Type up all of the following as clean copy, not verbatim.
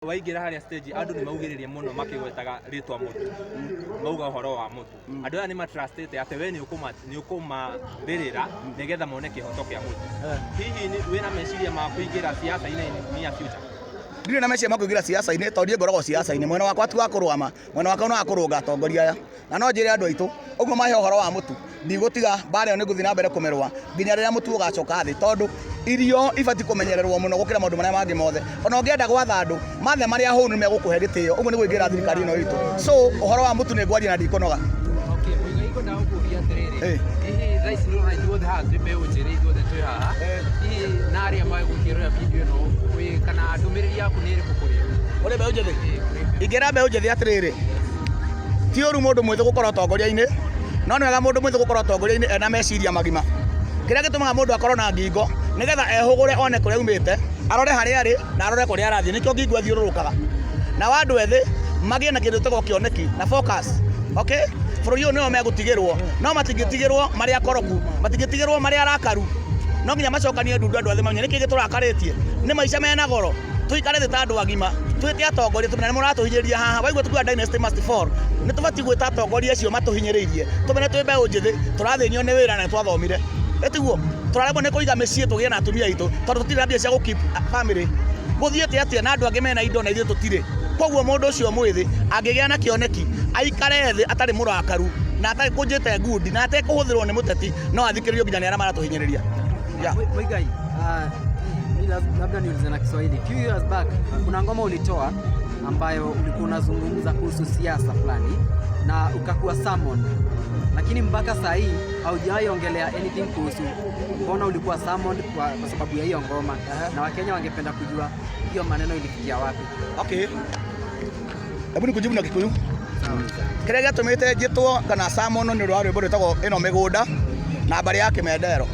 Waingĩra harĩa stage, andũ nĩ maugĩrĩria mũno makĩgwetaga rĩtwa mũtu, mauga ũhoro wa mũtu. Andũ aya nĩ matrustĩte atĩ we nĩ ũkũmarĩrĩra nĩgetha mone kĩhoto kĩa mũtu. Hihi wĩna meciria ma kũingĩra siasa-inĩ near future? Ndirĩ na meciria ma kũingĩra siasa-inĩ, tondũ niĩ ngoragwo siasa-inĩ. Mwena wakwa ti wa kũrũgama, mwena wakwa nĩ wa kũrũnga atongoria aya. Na no njĩre andũ aitũ, ũguo mahe ũhoro wa mũtu, ndigũtiga mbara ĩyo, nĩ ngũthiĩ na mbere kũmĩrũa nginya rĩrĩa mũtu ũgacoka thĩ, tondũ irio ibatiĩ kũmenyererwo mũno gũkĩra maũndũ marĩa mangĩ mothe. Ona ũngĩenda gwatha andũ, mathe marĩa ahũnu nĩ megũkũhe gĩtĩo. Ũguo nĩguo ingĩra thirikari ĩno itũ. So ũhoro wa mũtu nĩ ngwaria na ndikũnoga. Okay, Muigai, ngwendaga gũkũria atĩrĩrĩ, hihi thaa ici nĩũrona ithuothe haha twĩ mbeũ njĩthĩ, ithuothe twĩ haha, hihi na arĩa magũkĩrora video ĩno, kana ndũmĩrĩri yaku nĩ ĩrĩkũ kũrĩ o? Kũrĩ mbeũ njĩthĩ? Ĩĩ, kũrĩ mbeũ. Ingĩra mbeũ njĩthĩ atĩrĩrĩ, ti ũru mũndũ mwĩthĩ gũkorwo ũtongoria-inĩ, no nĩ wega mũndũ mwĩthĩ gũkorwo ũtongoria-inĩ ena meciria magima. Kĩrĩa gĩtũmaga mũndũ akorwo na ngingo, nĩgetha ehũgũre one kũrĩa aumĩte, arore harĩa arĩ na arore kũrĩa arathiĩ. Nĩkĩo ngingo ĩthiũrũrũkaga. Nao andũ ethĩ magĩe na kĩndũ gĩtagwo kĩoneki na focus. Okay? Bũrũri ũyũ nĩo megũtigĩrwo, no matingĩtigĩrwo marĩ akoroku, matingĩtigĩrwo marĩ arakaru. No nginya macokanie ndundu andũ ethĩ mamenye nĩkĩ gĩtũrakarĩtie, nĩ maica mena goro. Tũikare thĩ ta andũ agima, twĩte atongoria tũmene nĩ mũratũhinyĩrĩria haha. Waigua tukiuga dynasty must fall, nĩ tũbatiĩ gwĩta atongoria acio matũhinyĩrĩirie, tũmene twĩ mbeũ njĩthĩ, tũrathĩnio nĩ wĩra na nĩ twathomire. Ĩtiguo? Tũraremwo nĩ kũiga mĩciĩ tũgĩe na atumia aitũ tondũ tũtirĩ na mbia cia gũ keep family. Gũthiĩte atĩa na andũ angĩ mena indo na ithuĩ tũtirĩ? Koguo mũndũ ũcio mwĩthĩ angĩgĩa na kĩoneki, aikare thĩ atarĩ mũrakaru na atakũnjĩte ngundi na atekũhũthĩrwo nĩ mũteti, no athikĩrĩrio nginya nĩ arĩa maratũhinyĩrĩria. Yeah. Muigai, mi labda niulize na Kiswahili. Few years back kuna ngoma ulitoa ambayo ulikuwa unazungumza kuhusu siasa fulani na ukakuwa summoned, lakini mpaka saa hii haujawahi ongelea anything kuhusu mbona ulikuwa summoned kwa sababu ya hiyo ngoma, na Wakenya wangependa kujua hiyo maneno ilifikia wapi. Okay. Hebu nikujibu na Kikuyu. Kĩrĩa gĩatũmĩte njĩtwo kana summon nĩ ũndũ wa rwĩmbo rwĩtagwo ĩno mĩgũnda na mbarĩ ya Kĩmendero,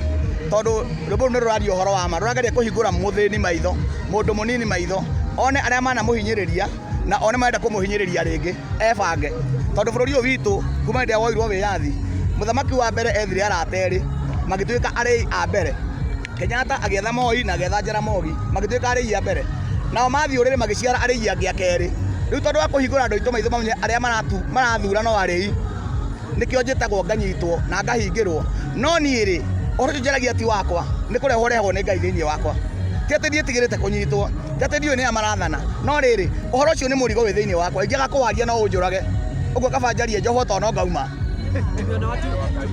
tondũ rwĩmbo rũu nĩ rũraria ũhoro wa ma, rũrageria kũhingũra mũthĩni maitho, mũndũ mũnini maitho, one arĩa manamũhinyĩrĩria na one marenda kũmũhinyĩrĩria rĩngĩ, ebange. Tondũ bũrũri ũyũ witũ kuma hĩndĩ ĩrĩa woirwo wĩyathi, mũthamaki wa mbere ethire arata erĩ magĩtuĩka arĩi a mbere. Kenyatta agĩetha Moi na agĩetha Jaramogi, magĩtuĩka arĩi a mbere. Nao mathiĩ ũrĩrĩ magĩciara arĩi angĩ a kerĩ. Rĩu tondũ wa kũhingũra andũ aitũ maitho mamenye arĩa marathura no arĩi, nĩkĩo njĩtagwo nganyitwo na ngahingĩrwo. No niĩ rĩ, ũhoro ũcio njaragia ti wakwa, nĩ kũrehwo ũrehagwo nĩ Ngai thĩinĩ wakwa. Ti atĩ ndiĩtigĩrĩte kũnyitwo, ti atĩ ndiũĩ nĩa marathana, no rĩrĩ, ũhoro ũcio nĩ mũrigo wĩ thĩinĩ wakwa, ingĩaga kũwaria no ũnjũrage. Ũguo kaba njarie njohwo tondũ no ngauma. Tumeona watu